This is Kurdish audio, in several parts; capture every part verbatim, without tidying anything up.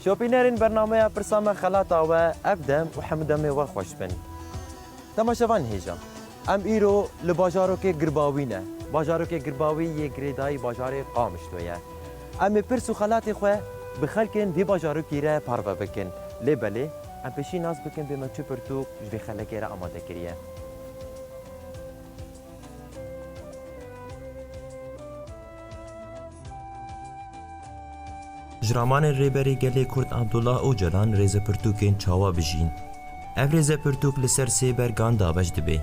Şopînerên bernameya Pirsa Me Xelata we ev dem û hemû demê we xweş bin. Temaşevan hêja, em îro li bajarokê Girbawî ne. Bajarokê Girbawî yê girêdayî bajarê Qamişlo ye. Em ê pirs û xelatê xwe bi xelkên vî bajarokî re parve bikin. Lê belê, em pêşî nas bikin bê me çi pirtûk ji vê xelekê re amade kiriye. Ji ramanên Rêberê Gelê Kurd Abdullah Ocalan rêzepirtûkên Çawa Bijîn. Ev rêzepirtûk li ser sê bergan dabeş dibe.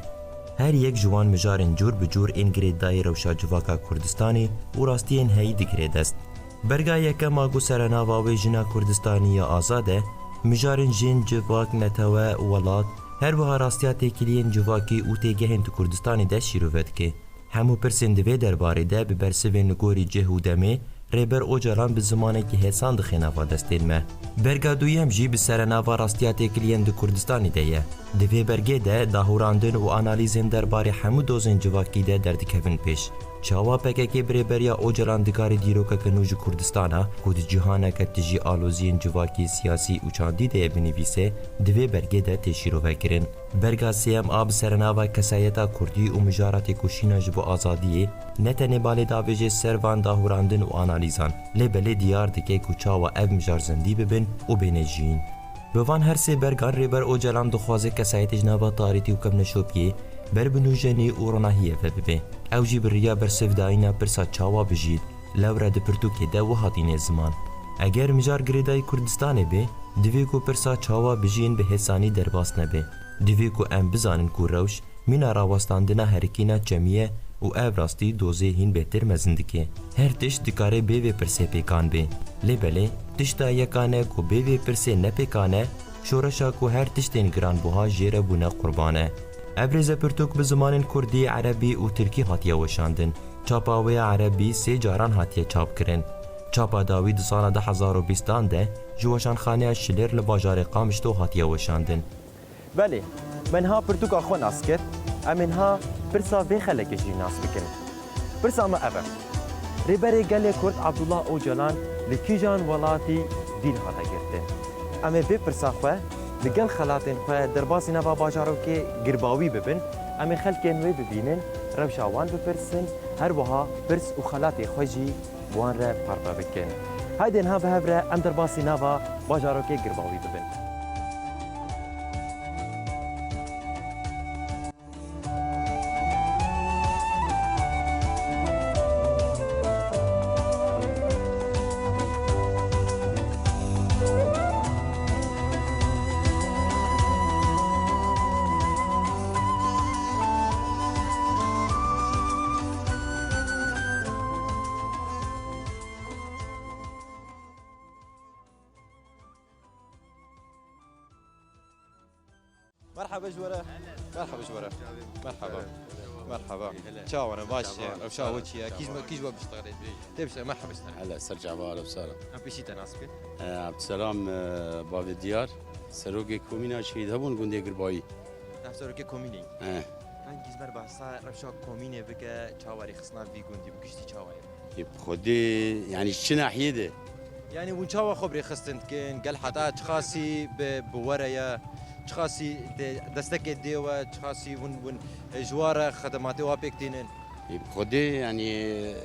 Her yek ji wan mijarên cûr bi cûr ên girêdayî rewşa civaka Kurdistanê û rastiyên heyî digire dest. Berga yekem a ku serenava wê Jina Kurdistanî ya Azad e, mijarên jin, civak, netewe, welat, her wiha rastiya têkiliyên civakî û têgehên di Kurdistanê de şîrove dike. Hemû pirsên di vê derbarê de bi bersivên li gorî cih û demê Rêber Ocalan bi zimanekî hêsan dixe nava destên me. Berga duyem jî bi serenava rastiya têkiliyên di Kurdistanê de ye. Di vê bergê de dahûrandin û analîzên derbarê hemû dozên civakî de derdikevin pêş. Çawa P K K bi rêberiya Ocalan dikare dîrokeke nû ji Kurdistana, ku di cîhaneke tijî aloziyên civakî, siyasî û çandî de ye binivîse, di vê bergê de tê şîrovekirin. Berga sêyem a bi serenava Kesayeta Kurdî û mijara têkoşîna ji bo azadiyê, ne tenê balê davêje ser van dahûrandin û analîzan, lê belê diyar dike ku çawa ev mijar zindî bibin û bêne jiyîn. Bi van her sê bergan Rêber Ocalan dixwaze kesayetê ji nava tarîtî û kevneşopiyê ber bi nûjenî û ronahiyê ve bibe. Ew jî bi riya bersivdayîna pirsa çawa bijî, lewre di pirtûkê de wiha tîne ziman. Eger mijar girêdayî Kurdistanê be, divê ku pirsa çawa bijîn bi hêsanî derbas nebe. Divê ku em bizanin ku rewş, mîna rawestandina herikîna çemî ye û ev rastî dozê hîn bêhtir mezin dike. Her tişt dikare bê vê pirsê pêkan bê. Lê belê, tişta yekan e ku bê vê pirsê nepêkan e, şoreşa ku her tiştên giranbuha jê re bûne qurban e. Ev rêzepirtûk bi zimanên kurdî, erebî û tirkî hatiye weşandin. Çapa wê ya erebî sê caran hatiye çapkirin. Çapa dawî di sala du hezar û bîstan de ji Weşanxaneya Şilêr li bajarê Qamişlo hatiye weşandin. Belê, me niha pirtûka xwe nas kir, em ê niha pirsa vê xelekê jî nas bikin. Pirsa me ev e. Rêberê Gelê Kurd Abdullah Ocalan li kîjan welatî dîn hate girtin? Em ê vê pirsa xwe li gel xelatên xwe derbasî nava bajarokê Girbawî bibin, em ê xelkên wê bibînin, rewşa wan bipirsin, her wiha pirs û xelatê xwe jî bi wan re parve bikin. Haydê niha bi hev re em derbasî nava bajarokê Girbawî bibin. Merhaba ji we re. Merhaba ji we re. Merhaba. Merhaba. Çawa ne, baş e? Rewşa we çi ye? Kîj me, kîj we biştexile? Tê bişte, merhaba ji te. Hele, ser çava, aleykum selam. Em pêşî te nas bikin. Ee, Abdüselam, e, Bavê Diyar, serokê komîna Şehîd Hebûn gundê Girbayî. Ev serokê komînê. He. Rengî ji ber behsa rewşa komînê bike, çawa rêxistina vî gundî bi giştî çawa ye? Ê, bi Xwedê, yanî ji çi nahiyê de? Yanî hûn çawa xwe bi rêxistin dikin? Gel heta çiqasî bi, bi we re ye? Çiqasî dê, destekê dê we? Çiqasî hûn, hûn, e, ji we re xedematê we pêk tînin? Ê, bi Xwedê, yanî, e,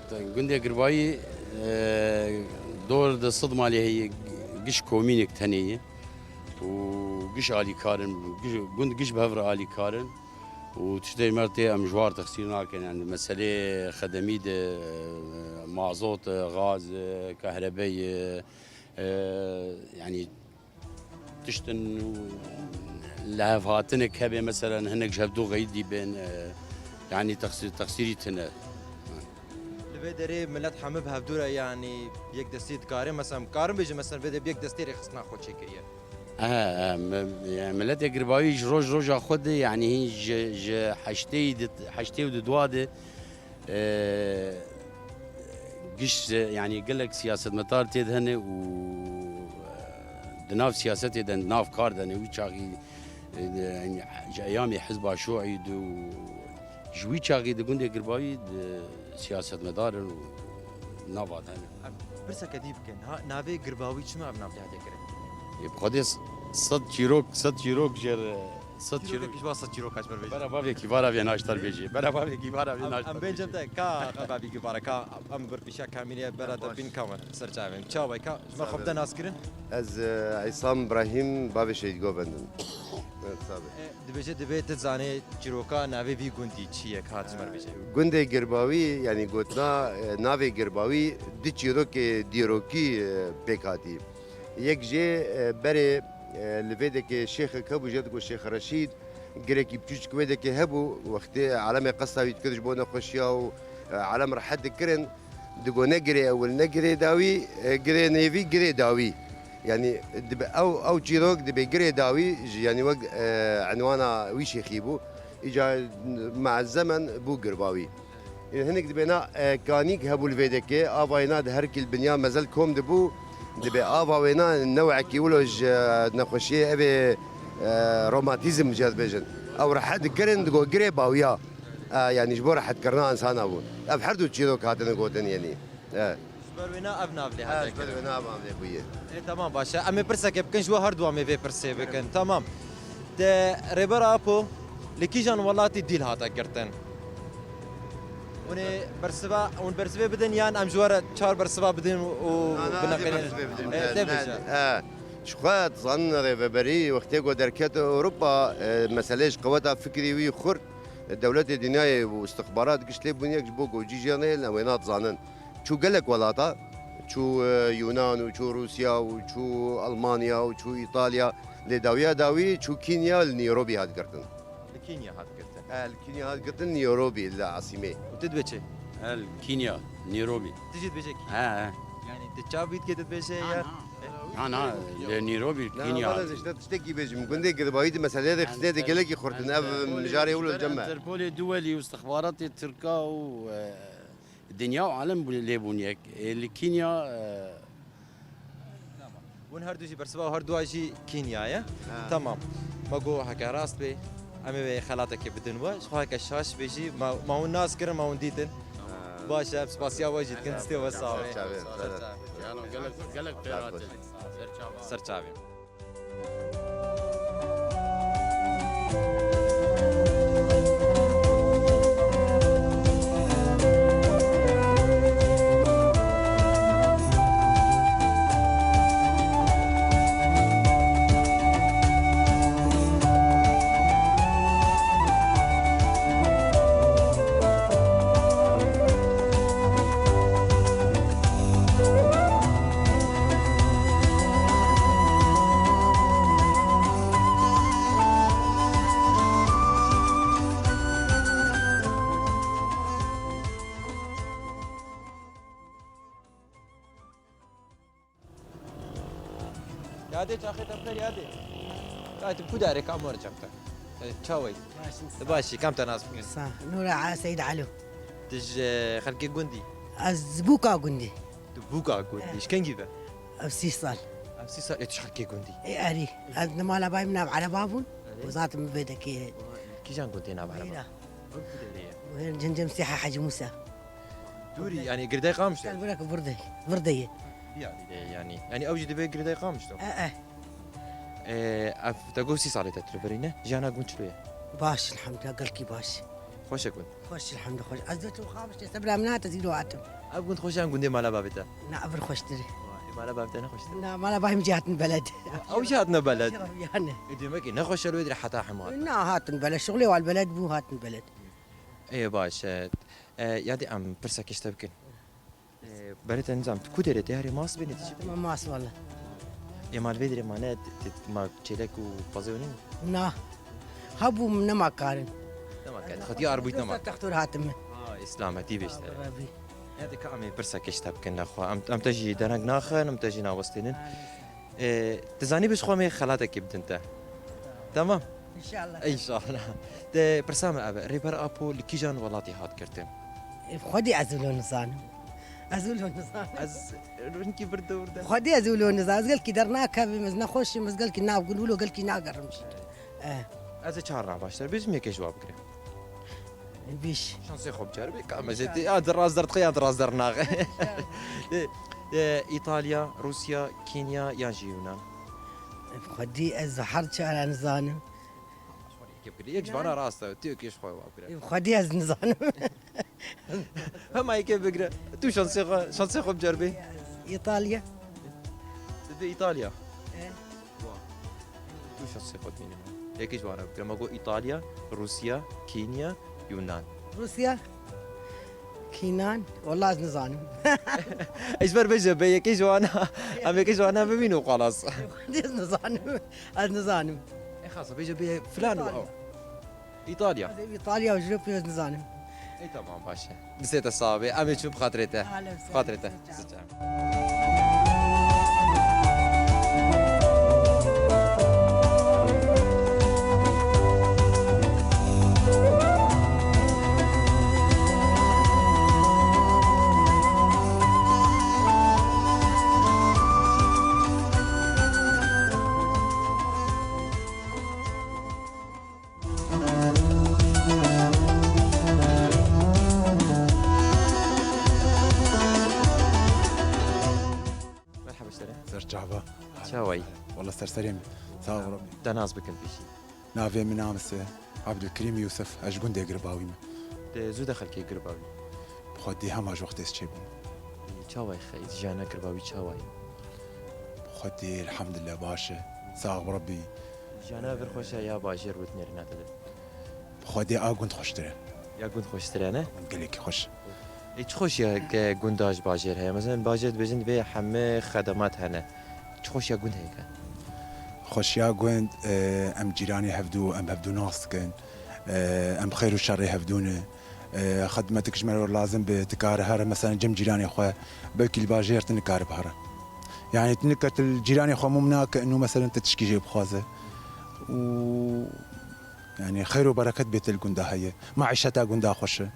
te, gundê Girbayî, e, dor di sed malê heye, giş komînek tenê ye. Û giş alîkar in, giş, gund giş bi hev re alîkar in. Û tiştê me tê em ji war texsîr nakin. Yani meselê xedemî de, e, mazot, e, gaz, e, kehrebe ye, e, yani tiştin û lihevhatinek hebe, mesela hinek ji hevdû xeyî dîbin, e, yani texsîr, texsîrî tine. Li vê derê millet hemû bi hevdû re, yani yek destî dikare, mesela karin bêje, mesela vê de bi yek destê rêxistina xwe çêkiriye. Ehe, e, me-, yani miletê Girbayî ji roj roja xwe de, yani hîn ji, ji heştê di, heştê û di dua de, e, giş, yani gelek siyasetmedar tê de hene û, e, di nav siyasetê de, di nav kar de ne, wî çaxî, e, yani ji eyamê Hizba Şuî de û ji wî çaxî di gundê Girbayî de siyasetmedar in û Nava tenê. Em pirseke dî bikin. Ha, navê Girbawî çima ev nav lê hate kirin? Ê, bi Xwedê s-, sed çîrok, sed çîrok jê re, sed çîrok. Çîrokek ji van sed çîroka ji min bêje. Bera bavekî vara vê naştar bêjê. Bera bavekî vara vê naştar bêjê. Em, em bêjin te ka, ka bavekî vara ka, em bir pîşa kamîrê bera te bîn ka me ser çavên. Çawa ka, ji me xwe bide nas kirin? Ez, e, Îsam Brahîm, bavê Şehîd Govend im. Evet, sabe. E, Dibêje, divê tu zanê çîroka navê vî gundî çi ye, ka tu ji me re bêje. Gundê Girbawî, yanî gotina, e, navê Girbawî du çîrokê dîrokî, e, pêk hatî. Yek jê, e, berê, e, li vê dekê şêxek hebû, jê digot Şêx Reşîd, girekî biçûçik wê dekê hebû, wextê alemê qesta wî dikir ji bo nexweşiya û, e, alem rehet dikirin. Digo ne girê ewil, ne girê dawî, e, girê nêvî, girê dawî. Yanî dibe ew, ew çîrok dibe girê dawî ji, yanî wek, e, enwana wî şêxî bû. Îca me'zemen bû Girbawî. E, hinek dibe na, e, kanîk hebû li vê dekê, avayê na di her kîl binya mezel kom dibû. Dibe ava wê na newekî wilo ji, e, nexweşiyê evê, e, romatîzm jê dibêjin. Ew rehet dikirin, digo girê bawiya. E, yanî ji bo rehetkirina insana bû. Ev her du çîrok hatine gotin, yanî. E. Ji ber wê ne ev nav lê hate kirin? E, ji ber wê ne ev nav lê bûye. E, tamam, baş e. Em ê pirsekê bikin, ji we her du em ê vê pirsê bikin. Tamam. Te Rêber Apo li kîjan welatî dîl hate girtin? Hûn ê bersiva, hûn bersivê bidin yan em ji we re çar bersiva bidin û bineqînin? Na, na, ez ê bersivê bidim. E, te bêje. E, ji xwe dizanin rêveberî wextê ku derket Ewropa, e, meselê ji qeweta fikrî wî xurt. Dewletê dinyayê û istixbarat giş lê bûn yek ji bo ku cî jê nehêlin, em wê nadizanin. Çû gelek welata, çû, e, Yunan û çû Rûsya û çû Almanya û çû Îtalya, lê dawiya dawî çû Kenya, li Nairobi hat girtin. Li Kenya hat girtin. E, li Kenya hat girtin, Nairobi li Asîmê. Û tu dibê çi? E, li Kenya, Nairobi. Tu jî dibêje kî? He, he. Yanî tu çav bît kê tu dibêje ya? Na, na, li Nairobi, Kenya. Na, wala işte tiştekî bêjim. Gundê Girbawî di meseleyê de xizê de gelekî xurt in. Ev mijarê wilo cem me. Interpolê duwelî û istixbaratê Tirka û, e, dinya û alem bû-, lê bûn yek. E, li Kenya, e, Tamam. Hûn her du jî bersiva her dua jî Kenya ye. Ha. Tamam. Me got heke rast bê, em ê wê xelatekê bidin we. Ji xwe heke şaş bê jî, ma, ma hûn nas kirin, ma hûn dîtin. Ha. Baş e, em spasiya we jî dikin, distê we sax bê. Ser çavê, ser çavê. Yano, gelek, gelek xêrat e. Ser çavê. Yadê çaxê te bixêr yadê. Ay, tu ku darê ka mor çaxta? E, çawey? Baş in. Tu baş î, kam te nas bikin? Sa, Nura A Seyid Alo. Tu ji xelkê gundî? Ez ji Bûka gundî. Tu Bûka gundî. Eh. Ji kengî ve? Ev sî sal. Ev sî sal, ê tu ji xelkê gundî? Ê, erî. Ez li mala bayê min nav Ereba bûn. Erê. Û zatim vê dekê. Kîjan gundê nav Ereba? Leyla. Ev ku derê ye? Wê cem cem Sîha Hecî Mûsa. Dûrî, yanî girdey Qamişlo? Gel bırak burada. Burada ye. Yanî, yanî, yanî ew jî dibe girdey Qamişlo? E, e. E, ev te got sî salê te tu li virî ne? Jiyana gund çilo ye? Baş, elhamdülillah, gelkî baş. Xweş e gund? Xweş, elhamdülillah, xweş. Ez de tu Qamişlo, sebra min hate zîro hatim. Ev gund xweş e yan gundê mala bavê te? Na, ev xweştir e. Wah, ê mala bavê te ne xweştir e? Na, mala bavê min jî hatin beled. Ew jî hatine beled? Yanî. Ê, demek ki ne xweş e wê dirê heta hema hatin. Na, hatin beled. Şuxulê wal beled bû, hatin beled. Ê, baş e. E, yadê em pirsekê ji te bikin. E, berê te nizam, tu ku derê te yarê mas bênê tu jî? Ma mas wala. Ê, mal vê derê mane, te, te, ma çêlek û pazê nîn? Na. Hebû min nema karin. Nema karin. Xwedî arbûyt nema. Textur hatim min. Ha, îslametî bêşte. Rabî. Yadê ka em ê pirsekê ji te bikin lexwe. Em, em te jî dereng naxin, em te jî nawestînin. Aynen. Ê, tu zanî bi ji xwe em ê xelatekê bidin te. Tamam? Înşallah. Înşallah. Te pirsa me ev e, Rêber Apo li kîjan welatî hat girtin? Ê, xwedî ez wilo nizanim. Ez wilo nizanim. Ez rinkî vir dewr de. Xwedî ez wilo nizanim. Ez gelkî dernakevim, ez nexweş im, ez gelkî nav gund wilo gelkî nagerim jî. Eh. Ez ê çar nav baştir bêjim, yekê ji wa bigire. Bîş. Şansê xwe biceribî, ka me jê tê, ya di rast derdixê ya di rast dernaxe. Ê, ê, Îtalya, Rûsya, Kenya yan jî Yunan? Xwedî ez her çara nizanim. Yek bigire. Yek ji vana rast e, tu yekê ji xwe wa bigire. Xwedî ez nizanim. Hema yekê bigire. Tu şansê xwe, şansê xwe biceribî. Îtalya. Tu dê Îtalya. E. Wa. Tu şansê xwe dibînî. Yekê ji vana bigire. Me got Îtalya, Rûsya, Kenya, Yunan. Rûsya. Kînan, wela ez nizanim. Ez ber bêje be yekê ji wana, em yekê ji wana bibîn û xalas. Ez nizanim, ez nizanim. E xasa bêje be filan û Îtalya. Îtalya. Ez Îtalya û Jilopî ez nizanim. E tamam baş e. Distê te sax be. Em ê çûn bi xatirê te. Alem sen. Xatirê te. Sican. Merhaba ji te re. Ser çava. Çawayî? Wala ser serê min. Sağ ol Rabbi. Te nas bikin pêşî. Navê min Namis e. Abdulkerîm Yusuf. Ez ji gundê Girbawî me. Te zû de xelkê Girbawî? Bi Xwedê hema ji wextê ez çêbûm. Çawayî xeyî, jiyana Girbawî çawayî? Bi Xwedê elhamdulillah baş e. Sağ ol Rabbi. Jiyana vir xweş e ya bajêr û dinêrîna te de? Bi Xwedê a gund xweştir e. Ya gund xweştir e, ne? Gund gelekî xweş. Ê, çi xweşiya ke gunda ji bajêr heye? Mesela bajêr dibêjin divê heme xedemat hene. Çi xweşiya gund heye ke? Xweşiya gund, e, em cîranê hevdû, em hevdû nas dikin. E, em xêr û şerê hevdû ne. E, xedmetik ji me re lazim be, dikare here, mesela cem cîranê xwe, belkî li bajêr tu nikare bihare. Yani tu nika tu li cîranê xwe mûm nake, û mesela te tişkî jê bixwaze. Û Yani xeyr û bereket bê te li gunda heye. Maîşeta gunda xweş e.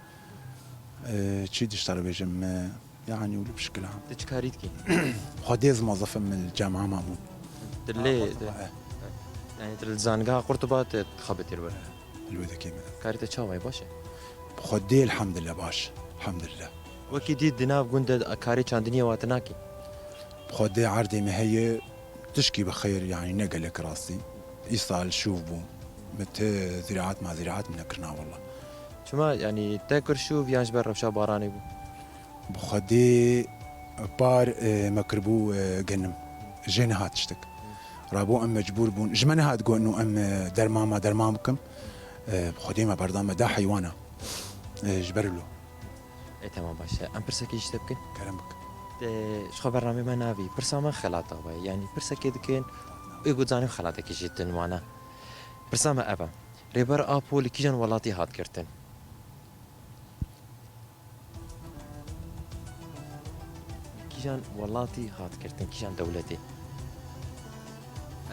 Ee, çi dişta re bêjim, e, yani wilo bi şikil ha. Tu çi karî dikî? Xwedê ez mozefim li cema Mamûn. Tu lê, Ha, tu, Qurtuba, e. Yani tu li zangeha Qurtuba tu dixebitî li wir? Li wê dikê me. Karê te çawa ye, baş e? Bi Xwedê elhamdulillah baş. Elhamdulillah. Wekî dî di nav gund de karê çandiniyê wa tu nakî? Bi Xwedê erdê me heye, tişkî bi xeyr, yani ne gelek rastî. Îsal şûv bû. Me ti ziraat ma ziraat min nekirina walla. Çima, yani te kir şûv yan ji ber rewşa baranê bû? Bi Xwedê par, e, me kiribû, e, genim. Jê nehat tiştik. Rabû em mecbûr bûn. Ji me nehat got nû em, e, derman ma derman bikim. E, bi Xwedê me berda me da heywana. E, ji ber wilo. Ê, temam, baş e. Em pirsekê ji te bikin? Kerem bik. Te ji xwe bernameyê me navî. Pirsa me xelata we. Yanî pirsekê dikin, ê ku dizanim xelatekî jî din wana. Pirsa me ev e. Rêber Apo li kîjan welatî hat girtin? Kîjan welatî hat girtin, kîjan dewletê?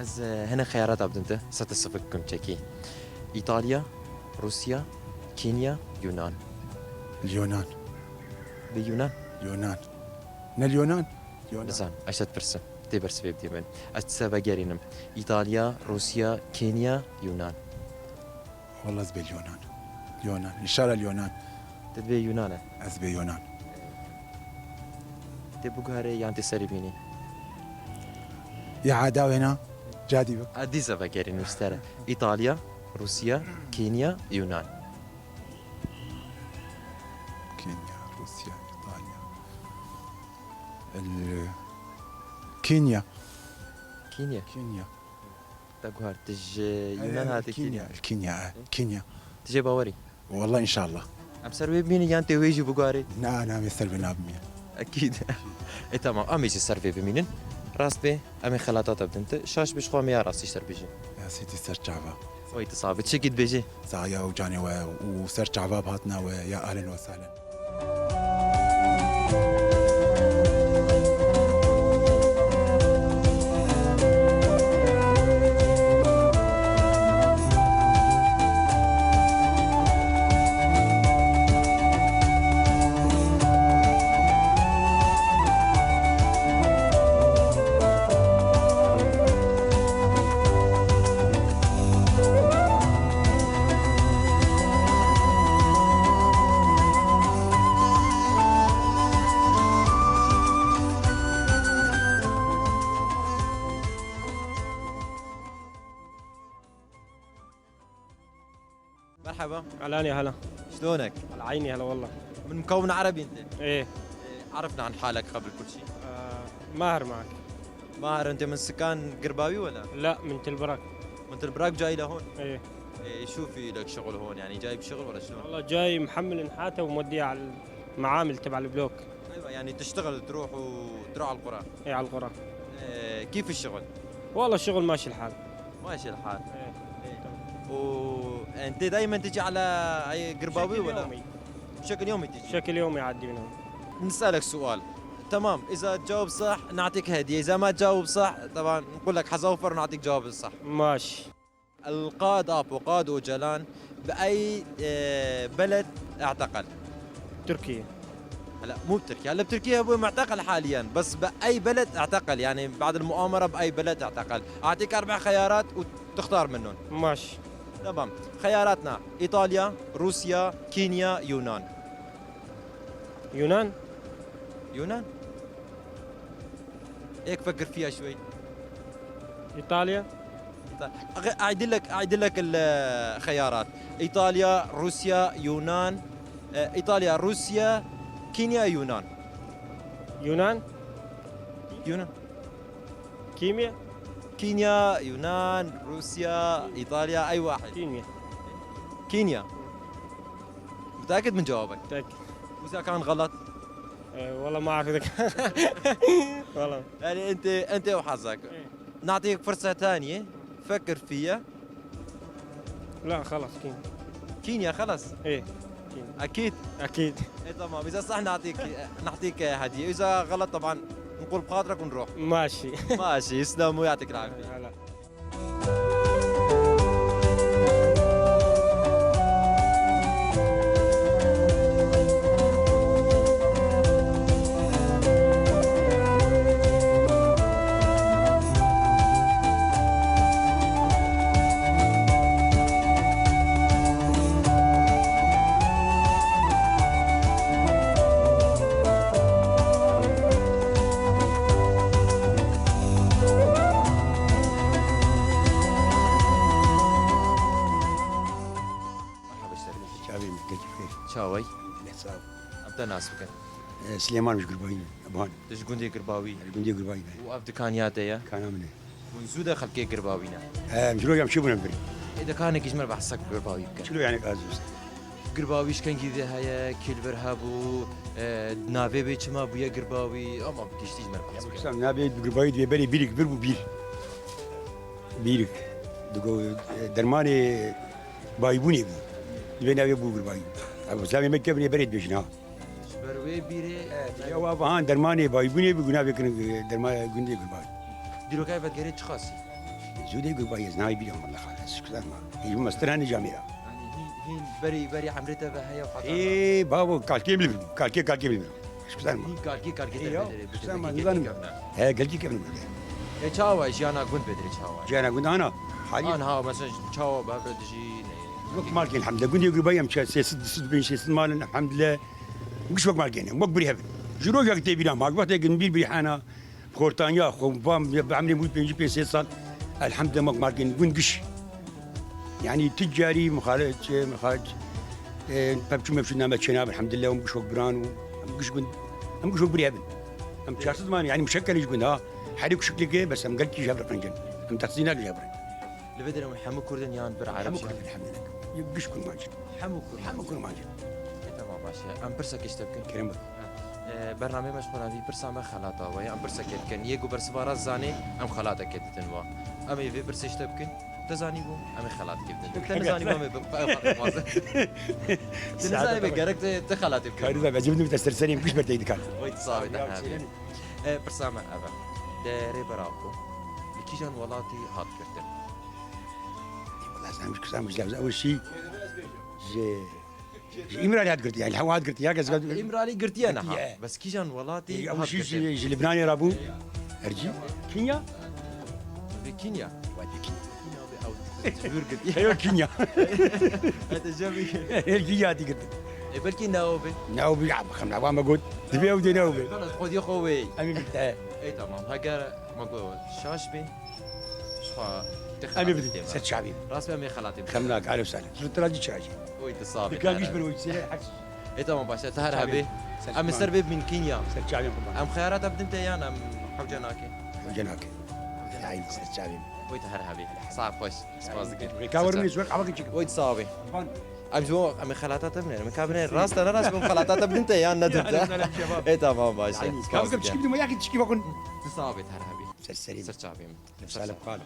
Ez, e, hinek xeyarata bidim te, sete sifir bikim çekî. Îtalya, Rûsya, Kenya, Yunan. Yunan. Bi Yunan? Yunan. Ne Yunan? Yunan. Nizam, ez te dipirsim. Tê bersivê bidî min. Ez ti se vegerînim. Îtalya, Rûsya, Kenya, Yunan. Walla ez bê Lyonan. Lyonan. Înşallah Lyonan. Tu dibê Yunan e? Ez bê Yunan. Tê biguherê yan tê serê bînî? Ya ada wêna, cadî bik. A dîsa vegerî nûstere. Îtalya, Rûsya, Kenya, Yunan. Kenya, Rûsya, Îtalya. El-, Kenya. Kenya? Kenya. Te guhar, tu ji Yunan hatî Kenya, Kenya. Kenya, e, Kenya. Tu jê bawerî? Walla înşallah. Em ser wê bimînin yan tê wê jî biguharê? Na, na, em ê ser wê nabimînin. Ekîd. E, tamam, em ê jî ser vê bimînin. Rast bê, em ê xelata te bidin. Tu şaş bî, ji xwe em ê ya rastî ji te re bêjin. Ya Sêdî ser çava. Wey tu sax bî. Çi kî dibêjî? Saxiya û canê we û ser çava bi hatina we ya ahlen we sahlen. مرحبا. علاني هلا. شلونك؟ على عيني هلا والله. من مكون عربي انت؟ ايه. إيه، عرفنا عن حالك قبل كل شيء. آه، ماهر معك. ماهر، انت من سكان قرباوي ولا؟ لا، من تل برك. من تل برك جاي لهون؟ ايه. إيه، شو في لك شغل هون؟ يعني جاي بشغل ولا شلون؟ والله جاي محمل نحاته وموديه على المعامل تبع البلوك. ايوه، يعني تشتغل، تروح و-، تروح على القرى. ايه، على القرى. إيه، كيف الشغل؟ والله الشغل ماشي الحال. ماشي الحال. ايه. إيه. وانت دايما تجي على اي قرباوي بشكل ولا؟ يومي. بشكل يومي تجي؟ بشكل يومي يعدي منهم. نسألك سؤال. تمام، إذا تجاوب صح نعطيك هدية، إذا ما تجاوب صح طبعا نقول لك حظوفر ونعطيك جواب صح. ماشي. القائد آبو، قائد أوجلان، بأي، آه، بلد اعتقل؟ تركيا. هلا مو بتركيا، هلا بتركيا هو معتقل حاليا، بس بأي بلد اعتقل؟ يعني بعد المؤامرة بأي بلد اعتقل؟ أعطيك أربع خيارات وتختار منهم. ماشي. تمام، خياراتنا: إيطاليا، روسيا، كينيا، يونان. يونان؟ يونان؟ هيك فكر فيها شوي. إيطاليا. إيطا-، أغ-، أعيد لك، أعيد لك الخيارات. إيطاليا، روسيا، يونان. آه، إيطاليا، روسيا، كينيا، يونان. يونان. يونان. كيميا. كينيا، يونان، روسيا، إيطاليا، أي واحد؟ كينيا. كينيا. متأكد من جوابك؟ متأكد. وإذا كان غلط؟ أه، والله ما أعرف إذا كان. والله. يعني أنت، أنت وحظك. إيه. نعطيك فرصة ثانية، فكر فيها. لا، خلاص، كينيا. كينيا، خلاص؟ إيه، كينيا. أكيد؟ أكيد. إيه، تمام، إذا صح نعطيك، نعطيك هدية، إذا غلط طبعًا نقول بخاطرك ونروح. ماشي. ماشي، يسلم ويعطيك العافية. هلا. Merhaba, işte. Çavê min, gelkî xêr. Çaway? Leh sağ ol. Em te nas bikin. E, Silêman ji Gurbayî me, Ebuhan. Tu ji gundê Girbawî? Ji gundê Girbawî me. Û ev dikan ya te ye? Dikana min e. Hûn zû de xelkê Girbawî ne? He, em ji roja em çêbûne vir. Ê, dikanekî ji me re behsa Girbawî bike. Çilo yani az olsun. Girbawî ji kengî ve heye, kî li vir hebû, e, navê bê çima bûye Girbawî, ama bi giştî ji me re behs bike. Kısa navê Girbawî diye berê bîrik vir bû bîr. Bîrik. Digo, e, dermanê baybûnê bû. Divê navê bû Girbawî. Ev zilamê me kevnê berê dibêjin ha. Ji ber wê bîrê, e, ya wa vahan dermanê baybûnê bû, navê kirin, e, derma gundê Girbawî. Dîrokayê vedgerê çi xasî? Zûdê Girbawî ez navê bîrê walla xalas. Şikizar ma. Hîn mestir hene camêra. Yanî hîn, hîn berî, berî emrê te ve heye fatar. Ê, babo, kalkê min li vir bû. Kalkê, kalkê min li vir bû. Şikizar ma. Hîn kalkê, kalkê te ya, bederê, şikizar ma, nizanim. He, gelkî kevin berde. E, çawa jiyana gund bederê çawa? Jiyana gund ana. Halî. Anha, mesela çawa bi hev re dijîn, e, wek malkên, elhamdülillah. Gundê Girbawî em çi, sê sed, du sed û pêncî, sê sed malin, elhamdülillah. Giş wek malkên e. Wek birî hev in. Ji rojek tê bîra ma, wextê gin bîr birî hena. Bi xortaniya xwe, bi emrê min pêncî pênc sê sal, elhamdülillah, mak margên gund giş. Yanî tu carî mixale-, çi, mixale-, e, pevçû mevçû name çênabe, elhamdülillah, em giş wek biran û em giş gund, em giş wek birî hebin. Em çar sed man, yanî muşekkelê ji gund ha, herî kuşiklikê, bes em gelkî ji hev re qencin. Em texsî nakin ji hev re. Li vê derê hûn hemû Kurd in yan bir Ereb jî? Hemû Kurd in, elhamdülillah. Giş kurmancî. Hemû kurmancî. Hemû kurmancî. E, tamam, baş e. Em pirsekê ji te bikin. Kerem bike. E, bernameyê me ji xwe re vî pirsa me xelata we ye. Em pirsekê dikin. Yê ku bersiva rast zanê, em xelatekê didin we. Em ê vê pirsê ji te bikin. Te zanîbû, em ê xelatekê bidin. Te nizanîbû, em ê bi-, bi-, bi-, Tu nizanîbê, gerek te, te xelatê bikin. Karî da, ez ê bidim te ser serê min, giş ber te dikan. Wey, tu sax bî, te hevî. E, pirsa me ev e. Te Rêber Apo li kîjan welatî hat girtin? Wala, ez hemû kisa min ji ew şî ji, ji Îmralî hat girtiye, yani hewa hat girtiye, herkes hat girtiye. Îmralî girtiye niha. Girtiye. Bes kîjan welatî hat girtiye? Ew şî ji, ji Libnanê re bû. Ercî. Kenya? Bi Kenya. Wate Kenya. Kenya be ew ji vir girtiye. Eyo Kenya. Hete jemî. Her Kenya hatî girtin. E, belkî ne ew be. Ne ew be, ya, bixem, ne, wa me got. Divê ew dê ne ew be. Xwe diye xwe wê. Em ê girte. E, tamam. Heger me got şaş be. Ji Em ê bidin. Ser çavê min. Rast be, em ê xelatê bidin. Xem nak, ahlen we sahlen. Ji te re jî çi hejî. Oy, tu sax bî. Dikkan giş bir oy, seyir hers. E, tamam, başe, tu her hebî. Em ê ser bê bibîn Kenya. Ser çavê min, qurban. Em xeyara te bidin te yan em hewce nake? Hewce nake. Ay, ser çavê min. Oy, tu her hebî. Sax xweş. Spas dikim. Rêka werin, ji wer ava giçik. Oy, tu sax bî. Qurban. Em ji bo em ê xelata te binêrin. Min ka binêrin. Rast e, ne rast, em xelata te bidin te yan nedin te. Ahlen we sahlen şebab. E, tamam, başe. Spas dikim. Çikî bidin, ya ki çikî bakın. Tu sax bî, tu her hebî. Ser serî. Ser çavê min. Lem salim qal.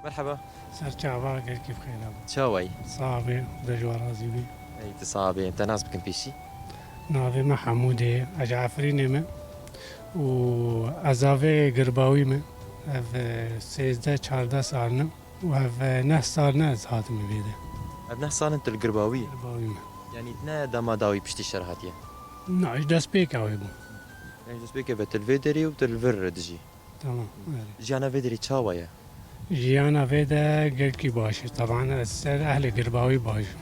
Merhaba. Ser çava, gelkî bi xêr hebû. Çawa yî? Sax bî, Xuda ji we razî bî. Ey, tu sax bî. Em te nas bikin pêşî? Navê me Hemûdê ye. Ez ji Efrînê me. Û ez avê Girbawî me. Ev, e, sêzdeh çardeh sal ne. Û ev, e, neh sal ne ez hatime vê de. Ev neh sal in tu li Girbawî yî? Girbawî me. Yanî ne dema dawî piştî şer hatiye? Na, ji destpêka wê bû. Yanî ji destpêkê ve tu li vê derê û tu li vir dijî? Tamam, erê. Jiyana vê derê çawa ye? Jiyana vê de gelkî baş e. Teban ez ser ehlê Girbawî baş im.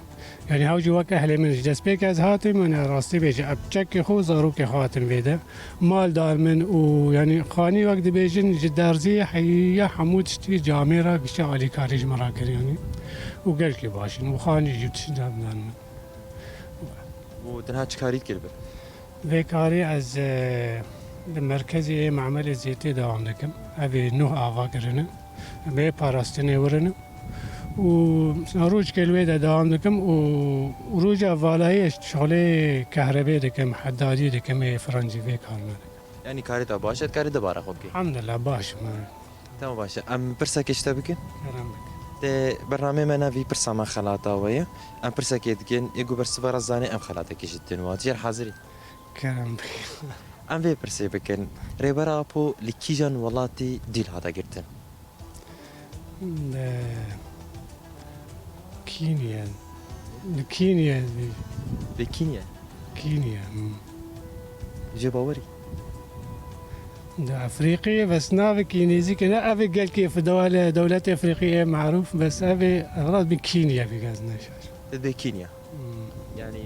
Yanî hew jî wek ehlê min, ji destpêkê ez hatim, yanî rastî bêje, ev çekê xwe û zarokê xwe hatin vê de. Mal dar min û yanî xanî wek dibêjin ji derzî heya hemû tiştî camêra giştî alîkarî ji min re kir yanî. Û gelkî baş in. Û xanî jî tiştî dar min. Û tenha çi karî dikir bi? Vê karî ez, e, li merkezê yê Memelê Zêtê dewam dikim. Ev ê nuh ava kirine. Em ê parastinê wirine. Û rojkê li wê de dewam dikim û roja valayê ez şixulê kehrebê dikim, heddarî dikim, ê firancî vê karine dikim. Yanî karê te baş e, dikarî dubare xwe bikî? Elhamdulillah, baş im. Tamam, baş e. Em pirsekê ji te bikin? Kerem bike. Te bernameyê me navî pirsa me xelata we ye. Em pirsekê dikin, yê ku bersiva re zanê em xelatekê jî didin we. Tu jê re hazir î? Kerem bike. Em vê pirsê bikin. Rêber Apo li kîjan welatî dîl hate girtin? Li Kenya. Li Kenya. Li Kenya? Kenya, hmm. Jê bawerî? Di Efrîqiyê, bes navê Kînêzî ke ne, ev ê gelkê fi dewale, dewletê Efrîqiyê marûf, bes ev ê, xelas bi Kenya bike, ez ne şaş. Dibê Kenya. Hmm. Yanî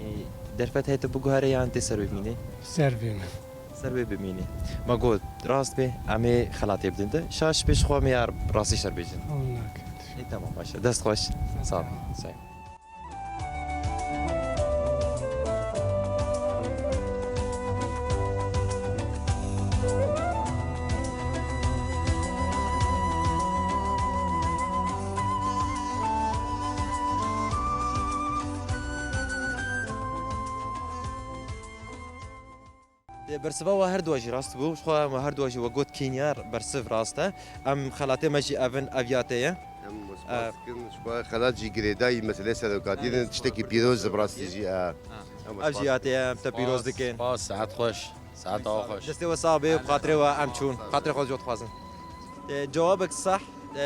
derfet heye tu biguherî yan tê ser wê bimînî? Ser vê min. Ser wê bimînî. Me got, rast bê, em ê xelatê bidin te. Şaş pêş xwe me ya rastî şer bêjin. Hol nake. Ê, tamam, baş e. Dest xweş. Sağ ol. Sağ ol. Bersiva we her dua jî rast bû. Ji xwe me her dua jî we got Kenya bersiv rast e. Em xelatê me jî ev in, ev ya te ye. Em we spas dikin. Ji xwe xelat jî girêdayî meselê serokatiyê din, tiştekî pîroz e bi rastî jî, e. Ev jî ya te ye, em te pîroz dikin. Spas, saet xweş. Saeta we xweş. Destê we sax bê, bi xatirê we em çûn. Xatirê xwe jî dixwazin. E, cewabek sah, e,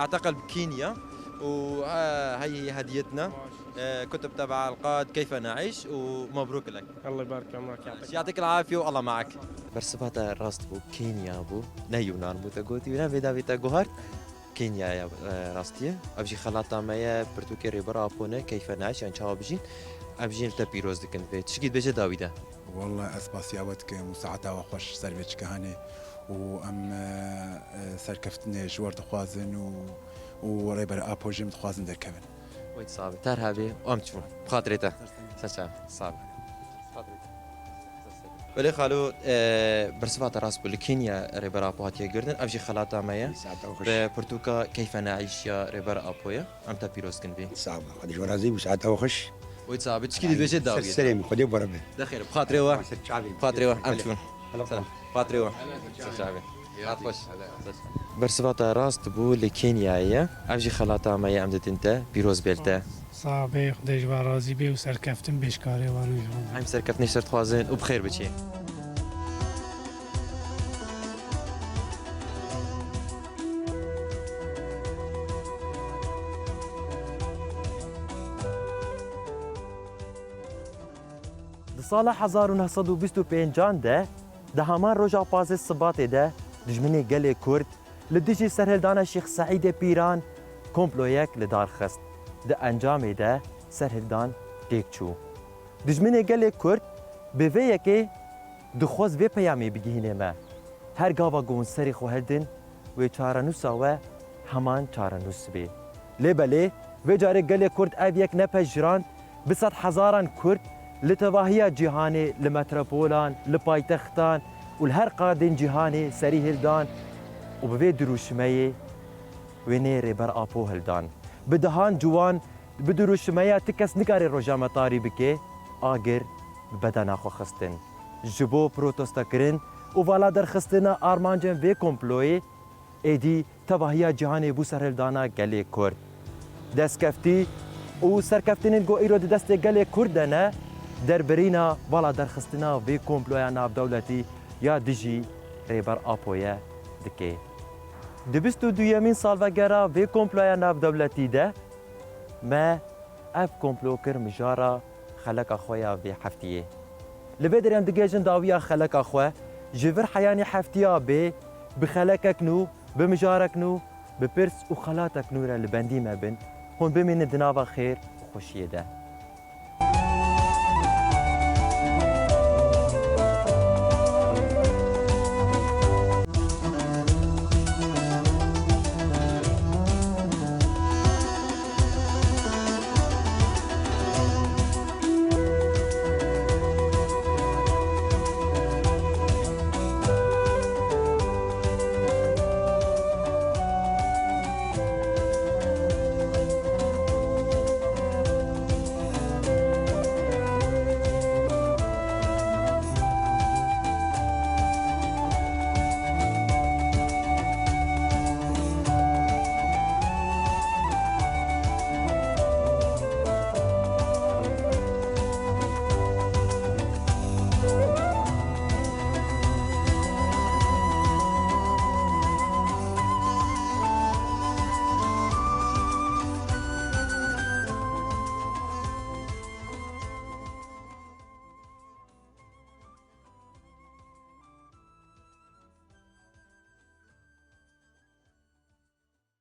eteqel bi Kenya û, e, hey hediyetna. E, kutub teb'a al-qad, keyfe ne'îş û mebrûk lek. Allah yubarik fi umrik. Ya'tik el-afiye û Allah ma'ak. Bersiva te rast bû, Kenya bû, ne Yunan bû te gotî, ne vê davî te guhart. Kenya ye, e, rastî ye. Ev jî xelata me ye, pirtûkê Rêber Apo ne, keyfe ne'îş, yan çawa bijîn. Em jî li te pîroz dikin vê. Tişkî dibêje dawî de. Walla ez spasiya we dikim û saeta we xweş ser vê çikehanê û em, e, e, serkeftinê ji we re dixwazin û, û Rêber Apo jî em dixwazin derkevin. Wê sax bî. Ter hebî, em çûn. Bi xatirê te. Ser çav. Sax bî. Belê xalo, e, bersiva te rast bû. Li Kenya Rêber Apo hatiye girtin. Ev jî xelata me ye. Saeta we xweş. Bi pirtûka Keyfe Neîş ya Rêber Apo ye. Em te pîroz kin vî. Sax bî. Xwedê ji we razî bî. Saeta we xweş. Wê sax bî. Çikî dibêje dawî. Ser serê min. Xwedê bi we re be. De xêr. Bi xatirê we. Ser çavê min. Bi xatirê we. Em çûn. Xatirê we. Ser çavê. Hat xweş. Bersiva te rast bû, li Kenyayê ye. Ev jî xelata me ye, em didin te. Pîroz bê li te. Sax bê, Xwedê ji we razî bê û serkeftin bê ji karê we re jî. Em serkeftinê ji te re dixwazin û bi xêr biçî. Sala hezar û neh sed û bîst û pêncan de, di heman roja pazdeh Sibatê de, dijminê gelê Kurd li dijî serhildana Şêx Seîdê Pîran komployek li dar xist. Di encamê de serhildan têk çû. Dijminê gelê Kurd bi vê yekê dixwest vê peyamê bigihîne me. Her gava ku hûn serê xwe hildin, wê çarenûsa we heman çarenûs bê. Lê belê, vê carê gelê Kurd ev yek nepejirand, bi sedhezaran Kurd li tevahiya cîhanê, li metropolan, li paytextan û li her qadên cîhanê serî hildan û bi vê dirûşmeyê wêneyê Rêber Apo hildan. Bi dehan ciwan bi dirûşmeya ti kes nikare roja me tarî bike, agir bi bedena xwe xistin. Ji bo protestokirin û vala derxistina armancên vê komployê, êdî tevahiya cîhanê bû serhildana gelê Kurd. Destkeftî û serkeftinên ku îro di destê gelê Kurd de ne, derbirîna vala derxistina vê komploya navdewletî ya dijî Rêber Apoye dike. Di bîst û duyemîn salvegera vê komploya navdewletî de, me ev komplo kir mijara xeleka xwe ya vê heftiyê. Li vê derê em digihêjin dawiya xeleka xwe, ji vir heyanî heftiya bê, bi xelekek nû, bi mijarek nû, bi pirs û xelatek nû re li bendî me bin. Hûn bimînin di nava xêr û xweşiyê de.